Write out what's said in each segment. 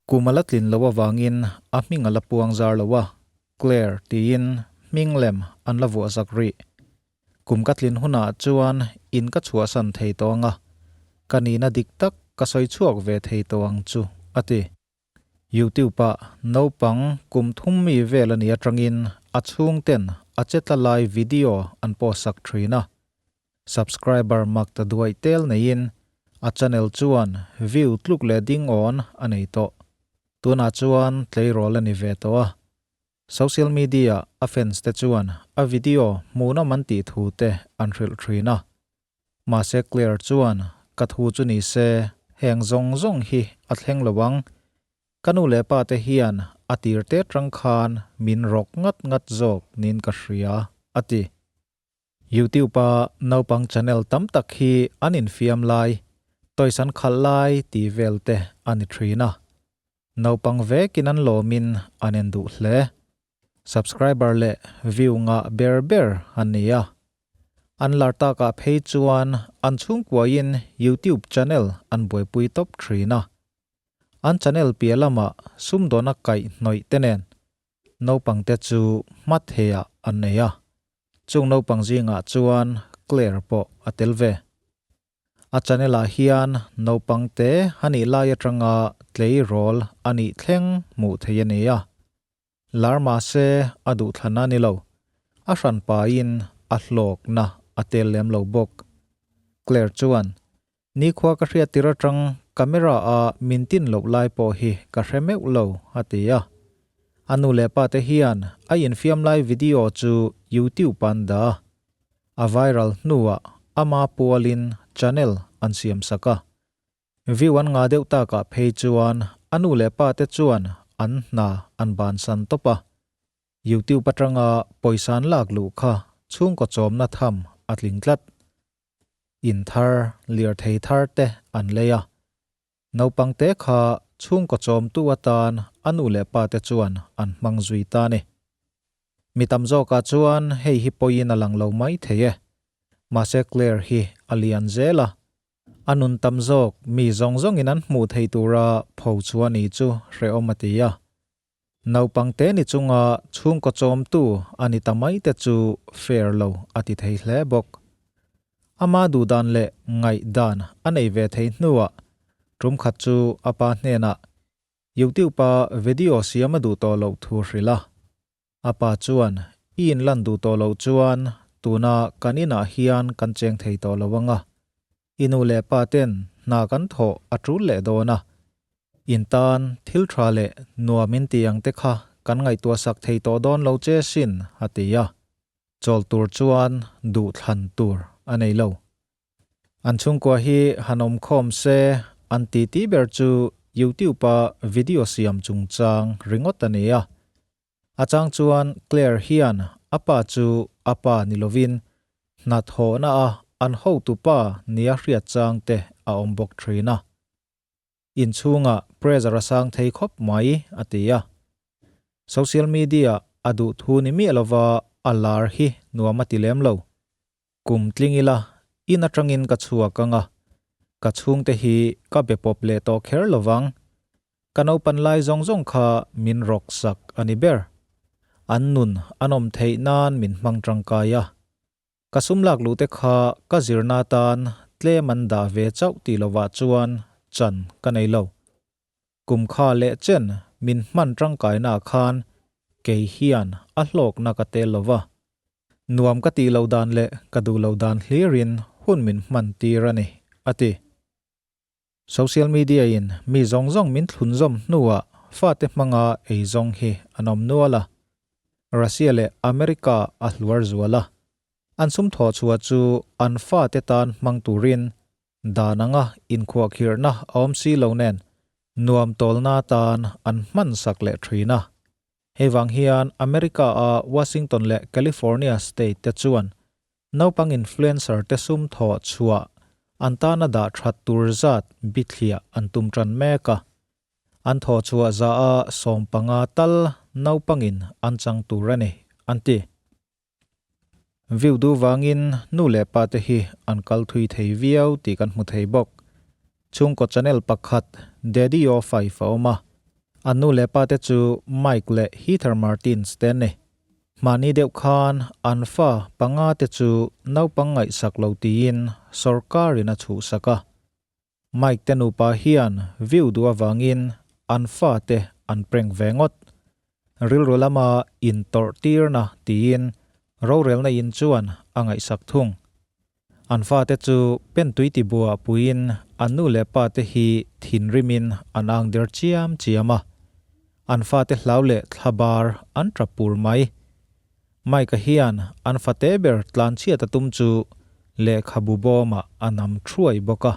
Kum a la tlin loh avangin a hming a la puang zar lo a, Claire tiin hming lem an la vuah zak rih. Kum ka tlin hunah chuan in ka chhuahsan thei tawh ang a, ka nihna dik tak ka sawi chhuak ve thei tawh ang chu, a ti. YouTube-ah naupang kum thum mi vel a nih atangin a chhungten a che tla lai video an post sak thin a. Subscriber mak ta duaih tel neiin a channel chuan view tluk leh ding awn a nei tawh. Tunah chuan tleirawl a ni ve tawh a. Social media a fans te chuan a video hmuhnawm an tih thu te an hrilh thin a. Mahse Claire chuan ka thu chu ni se heng zawng zawng hi a thleng lo ang. Ka nu leh pa te hian a tir te tang khan min rawk ngat ngat zawk niin ka hria, a ti. YouTube-a naupang channel tam tak hi an infiam lai, toys an khalh lai tih vel te a ni thin a. Naupang vekin an lawmin an en duh hle. Subscriber leh view ngah ber ber an ni a. An lar takah phei chuan an chhungkuain YouTube channel an buaipui tawp thin a. An channel piah lamah sumdawna kaih hnawih te nen naupangte chu hmatheiah an nei a. Chung naupang zingah chuan Claire pawh a tel ve. A channel ah hian naupang te a nih lai atanga tleirawl a nih thleng hmuh theih a ni a. Lar mahse a duhthlan a ni lo. A hran pain a hlawkna a tel lem lo bawk. Claire chuan, Nikhua ka hriat tir atang camera a min tin loh lai pawh hi ka hre meuh lo, a ti a. A nu leh pa te hian a infiam lai video chu YouTube an dah a. A viral hnuah ama pualin channel an siam sak a. View an ngah deuh takah phei chuan a nu leh pa te chuan an hna an bansan tawp a. YouTube atanga pawisa an lak luh kha chhungkaw chawmna tham a tling tlat. In thar, lirthei thar te an lei a. Naupang te kha chhungkaw chawmtu atan a nu leh pa te chuan an hmang zui ta a ni. Mi tam zawkah chuan hei hi pawiin a lang lo mai thei e. Mahse Claire hi a lian zel a. A nun tam zawk mi zawng zawngin an hmuh thei tura pho chhuah ni chu hrehawm a ti a. Naupang te ni chunga chhungkaw chawmtu a ni ta mai te chu fair lo a ti thei hle bawk. Ama duhdan leh ngaihdan a nei ve thei hnuah tum khat chu a pa hnenah YouTube-a video siam a duh tawh loh thu hrilh a. A pa chuan, I inlan duh tawh loh chuan tuna kan inah hian kan cheng thei tawh lo ang a. I nu leh pa ten hna kan thawh a tul leh dawn a. In tan thil tha leh nuam in ti ang te kha kan ngaihtuah sak thei tawh dawn lo che sin, a ti a. Chawl tur chuan duh thlan tur a nei lo. An chhungkua hi han awm khawm se an titi ber chu YouTube-a video siam chungchang ringawt a ni a. A chang chuan Claire hian a pa chu a pa ni lovin hnathawhna a an hotu pa nia hriat chang te a awm bawk thin a. Inchhungah pressure a sang thei khawp mai, a ti a. Social media a duh thu ni miah lova a lar hi nuam a ti lem lo. Kum tling ila in atangin ka chhuak ang a, ka chhungte hi ka be pawp leh tawh kher lovang. Ka naupan lai zawng zawng kha min rawk sak a ni ber. An nun a nawm theih nan min hmang tangkai a. Ka sum lak luh te kha ka zirna atan tlem an dah ve chauh tih lovah chuan chan ka nei lo. Kum kha leh chen min hman tangkaina khan kei hian a hlawkna ka tel lo va. Nuam ka tih loh dan leh ka duh loh dan hlirin hun min hman tir a ni, a ti. Social media in mi zawng zawng min thlunzawm hnuah fate hmanga eizawng hi an awm nual a. Russia leh America a hluar zual a. An sum thawhchhuah chu an fate tan hmang turin Dan anga inkhuahkhirhna a awm si lo nen nuam tawlna atan an hman sak leh thin a. Hei vang hian America-a Washington leh California state te chuan naupang influencer te sum thawh chhuah an tana dah that tur zat bithliah an tum tan mek a. An thawh chhuah zaha 15 tal naupangin an chang tur a ni, an ti. View duh vangin nu leh pa te hi an kal thui thei viau tih kan hmu thei bawk. Chhungkaw channel pakhat Daddy O Five a awm a. An nu leh pa te chu Mike leh Heather Martins te an ni. Mahni deuh khan an fa panga te chu naupang ngaihsak lo tiin sawrkarin a chhuhsak a. Mike te nupa hian view duh avangin an fate an prank ve ngawt. Rilru lama intawrh tirna tiin rorelna in chuan a ngaihsak thung. An fate chu pentui tibuah puiin an nu leh pa te hi thinrimin an ang der chiam chiam a. An fate hlau leh thlabar an tap pur mai. Mike-a hian an fate ber tlanchhiat a tum chu lehkhabu bawmah a nam thuai bawk a.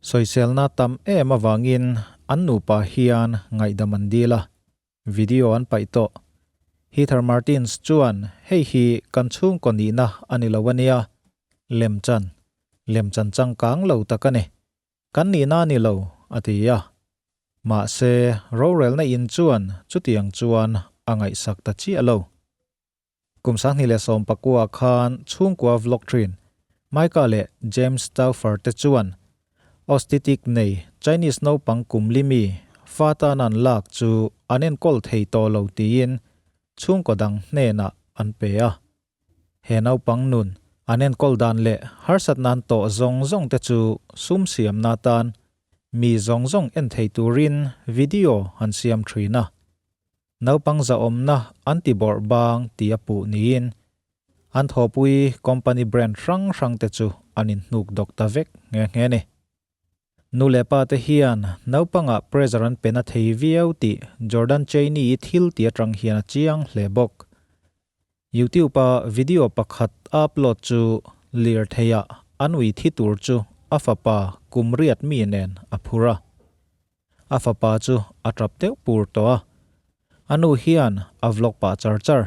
Sawiselna tam em avangin an nupa hian ngaihdam an dil a. Video an paih tawh. Heather Martins chuan hei hi kan chhungkaw nihna a ni lo a nia. Lemchan, lemchan changkang lo tak a ni. Kan nihna a ni lo, a ti a. Mahse, rorelna in chuan chutiang chuan a ngaihsak ta chiah lo. Kum 2019 khan chhungkua vlog thin Micah leh James Stauffer te chuan Austitic nei Chinese naupang kum limi fa tan an lak chu an enkawl thei tawh lo tiin chhungkaw dang hnenah an pe a. He naupang nun an enkawl dan leh harsatna an tawh zawng zawng te chu sum siamna atan mi zawng zawng en thei turin video an siam thin a. Naupang zahawmna an ti bawrh bang tih a puh niin an thawpui company brand hrang hrang te chu an inhnuk dawk ta vek nghe nghe a ni. Nu leh pa te hian naupangah pressure an pe na thei viau tih Jordan Cheney-i thil tih atang hian a chiang hle bawk. YouTube-a video pakhat a upload chu lirtheiah an ui thi tur chu a fapa kum riat mi nen a phur a. A fapa chu a tap deuh pur tawh a, a nu hian a vlog pah char char.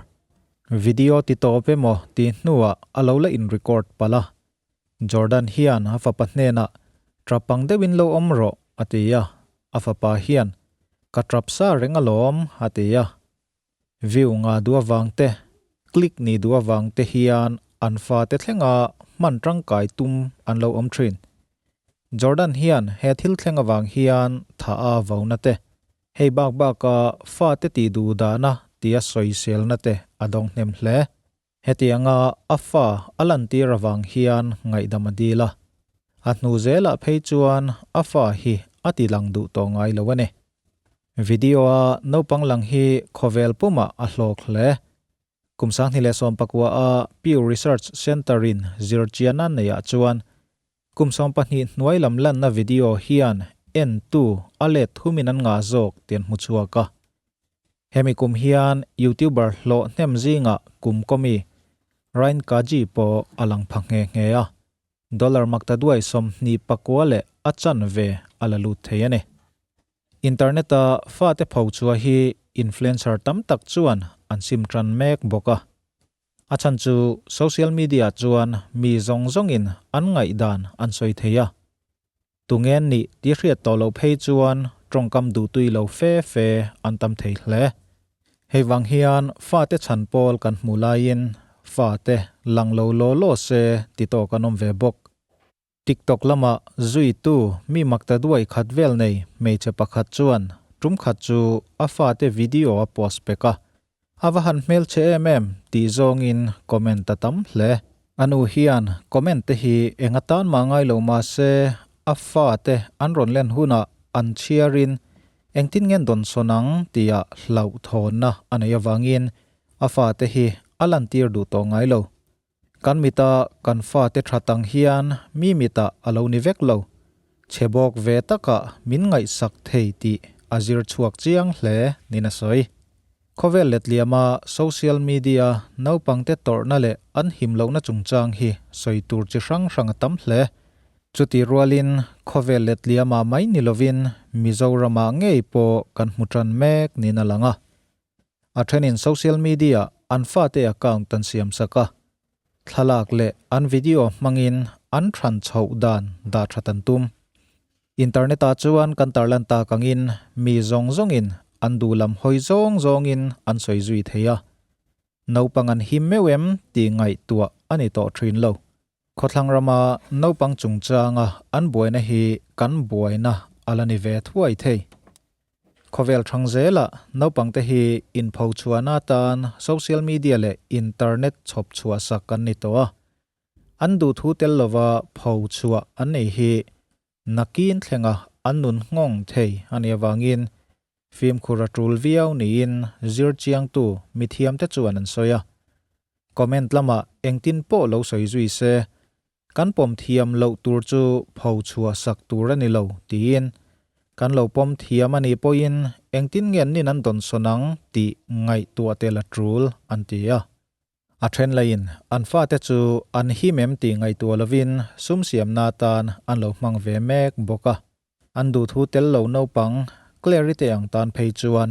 Video ti tawp emaw tih hnuah a lo la in record palh a. Jordan hian a fapa hnenah Tap ang deuhin lo awm rawh a ti a, a fapa hian Ka tap sa reng alawm a ti a. View nga duh avang te, click ni duh avang te hian an fate thlenga hman tangkai tum an lo awm thin. Jordan hian he thil thleng avang hian tha a vauna te, hei bak baka fate tih duh dahna tia sawiselna te a dawng hnem hle. Hetianga a fa a lantir avang hian ngaihdam a dil a, a hnu zelah phei chuan a fa hi a ti lang duh tawh ngai lo a ni. Video-a naupang lang hi khawvel pumah a hlawk hle. Kum 2019 a Pew Research Center-in zirchian a neihah chuan kum 12 hnuai lam lanna video hian entu a let thumin an ngah zawk tih an hmu chhuak a. Hemi kum hian YouTuber hlawh hnem zingah kum kawmi Ryan Kaji pawh a lang pha nghe nghe a, dollar maktaduai 29 leh a chanve a la lut thei a ni. Internet-a fate pho chhuah hi influencer tam tak chuan an sim tan mek bawk a. A chhan chu social media chuan mi zawng zawngin an ngaihdan an sawi thei a. Tunge nih tih hriat tawh loh phei chuan tawngkam duhtui lo fe fe an tam thei hle. Hei vang hian fate chhan pawl kan hmuh laiin fate lang lo law law se ti tawk an awm ve bawk. TikTok lama zuitu mi makta duai khat vel nei hmeichhe pakhat chuan tum khat chu a fate video a post pek a, A va han hmelchhe em em tih zawngin comment a tam hle. A nu hian comment te hi eng atan mah ngai lo mahse a fa te an rawn len hunah an chhiarin engtin nge an dawn sawn ang tia hlauhthawnna a neih avangin a fa te hi a lantir duh tawh ngai lo. Kan mita kan fate that ang hian mi mitah a lo ni vek lo. Chhe bawk ve takah min ngaihsak thei tih a zir chhuak chiang hle niin a sawi. Khawvel letliama social media naupangte tawrhna leh an him lohna chungchang hi sawi tur chi hrang hrang a tam hle. Chutih rualin khawvel letliama mai ni lovin Mizoramah ngei pawh kan hmu tan mek niin a lang a. A thenin social media an fate account an siam sak a, thlalak leh an video hmangin an thran chhoh dan dah that an tum. Internet ah chuan kan tarlan tak angin mi zawng zawngin an duh lam hawi zawng zawngin an sawi zui thei a. Naupang an him meuh em tih ngaihtuah a ni tawh thin lo. Khawthlang rama naupang chungchanga an buaina hi kan buaina a la ni ve thuai thei. Khawvel thang zelah naupangte hi inpho chhuahna atan social media leh internet chhawp chhuah sak an ni tawh a. An duhthu tel lova pho chhuah an nei hi nakin thlenga an nun nghawng thei a nih avangin fimkhur a tul viau niin zirchiangtu mithiamte chuan an sawi a. Comment lamah engtin pawh lo sawi zui se, Kan pawm thiam loh tur chu pho chhuah sak tur a ni lo, tiin kan lo pawm thiam a nih pawhin engtin nge an nin an dawnsawn ang tih ngaihtuah tel a tul, an ti a. A then laiin an fate chu an him em tih ngaihtuah lovin sum siamna atan an lo hmang ve mek bawk a. An duhthu tel lo naupang Clary te ang tan phei chuan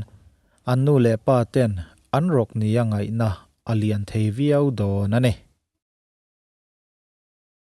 an nu leh pa ten an rawk nia ngaihna a lian thei viau dawn a ni.